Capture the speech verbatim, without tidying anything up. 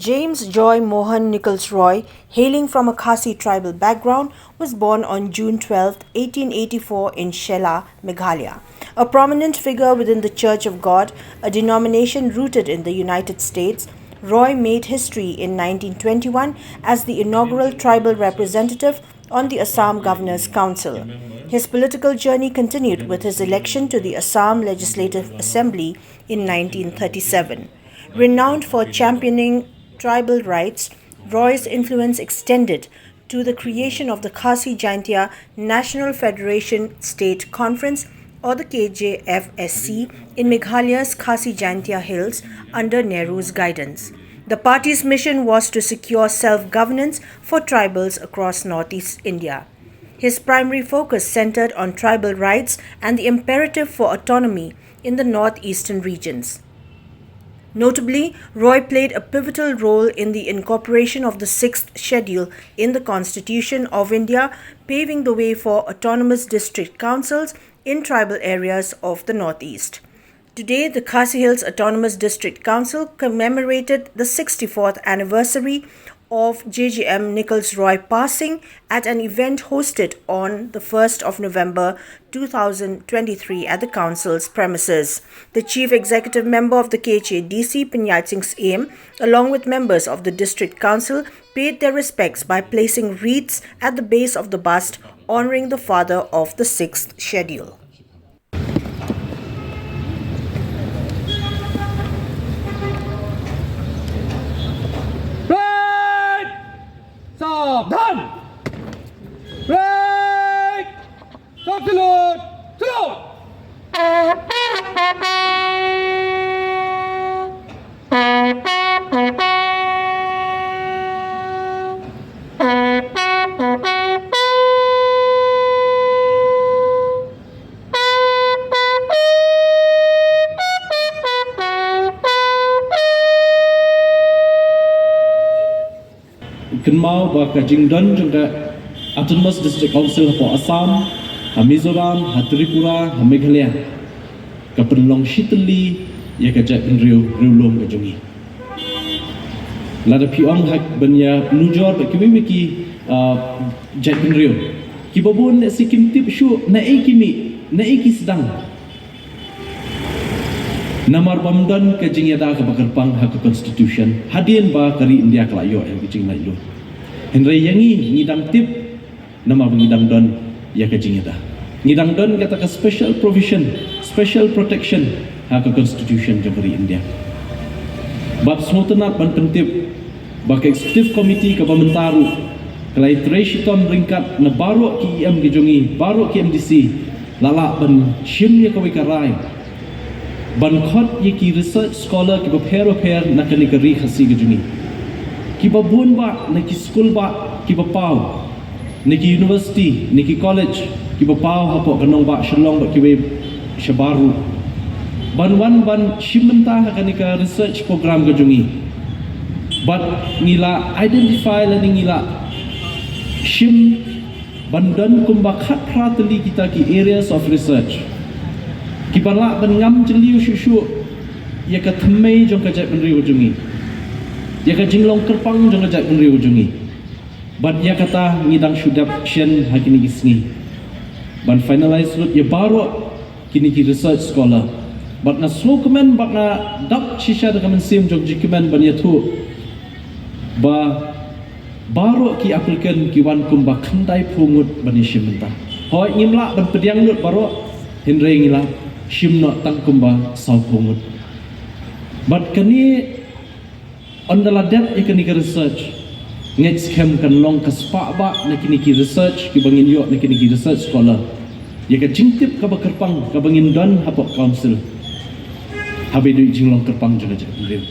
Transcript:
James Joy Mohan Nichols Roy, hailing from a Khasi tribal background, was born on June twelfth, eighteen eighty-four in Shella, Meghalaya. A prominent figure within the Church of God, a denomination rooted in the United States, Roy made history in nineteen twenty-one as the inaugural tribal representative on the Assam Governor's Council. His political journey continued with his election to the Assam Legislative Assembly in nineteen thirty-seven. Renowned for championing tribal rights, Roy's influence extended to the creation of the Khasi Jaintia National Federation State Conference, or the K J F S C, in Meghalaya's Khasi Jaintia Hills under Nehru's guidance. The party's mission was to secure self governance for tribals across northeast India. His primary focus centered on tribal rights and the imperative for autonomy in the northeastern regions. Notably, Roy played a pivotal role in the incorporation of the Sixth Schedule in the Constitution of India, paving the way for autonomous district councils in tribal areas of the Northeast. Today, the Khasi Hills Autonomous District Council commemorated the sixty-fourth anniversary of J J M Nichols Roy passing at an event hosted on the first of November two thousand twenty-three at the council's premises. The chief executive member of the K H A D C, Panyat Singh Syiem, along with members of the district council, paid their respects by placing wreaths at the base of the bust honoring the father of the sixth schedule. Right! Sabdhan! Right! Stop the load! Slow! Kynmaw ba ka jingdon jong ka Autonomous District Council hapoh Assam, ha Mizoram, ha Tripura, ha Meghalaya, ka pynlong shitylli ïa ka jaitbynriew riewlum ka jong ngi. Lada phi ong hak ban ïa nujor bad kiwei kiwei ki, ah, jaitbynriew, kiba bun lehse kim tip shuh naei ki mih, naei ki sdang. Namar bym don ka jingïada kaba kyrpang ha ka Constitution hadien ba ka ri India ka la ïoh ïa ka jinglaitluid. Hynrei ïa ngi, ngi dang tip namar ba ngi dang don ïa ka jingïada. Ngi dang don kata ka special provision, special protection ha ka Constitution jong ka ri India. Bad sngewtynnat ban pyntip ba ka Executive Committee kaba mynta ruh ka la ïatrei shitom ryngkat na baroh ki E M ki jong ngi, baroh ki M D C, la lah ban shim ïa kawei ka rai ban khot ïa ki research scholar kiba pher bapher na kane ka ri Khasi ka jong ngi. Kiba bun bah na ki skul bah kiba paw, na ki university, na ki college kiba paw hapoh ka nongbah Shillong bad kiwei shabar ruh, ban wan ban shim bynta ha kane ka research program ka jong ngi. Bad ngi la identify lane ngi la shim ban don kumba khatphra tylli kita ki areas of research kiba lah ban ngam jylliew shuh shuh ïa ka thymmei jong ka jaitbynriew jong ngi, ïa ka jinglong kyrpang jong ka jaitbynriew jong ngi. Bad ïa kata ngi dang shu dep shen ha kine ki sngi ban finalize lut ïa baroh kine ki research scholar. Bad nga sngewkmen bad nga dap shisha da ka mynsiem jong jingkmen ban ïathuh ba baroh ki applicant ki wan kumba khyndaiphew ngut ban ïashim bynta. Hooid, ngim lah ban pdiang lut baroh, hynrei ngi la shim noh tang kumba sawphew ngut. Bad kane, ynda la dep ïa kane ka research, ngeit skhem kan long ka spah bah na kine ki research kiba ngin ïoh na kine ki research scholar, ïa ka jingtip kaba kyrpang kaba ngin don hapoh council, haba ïadei jinglong kyrpang jong ka jaitbynriew.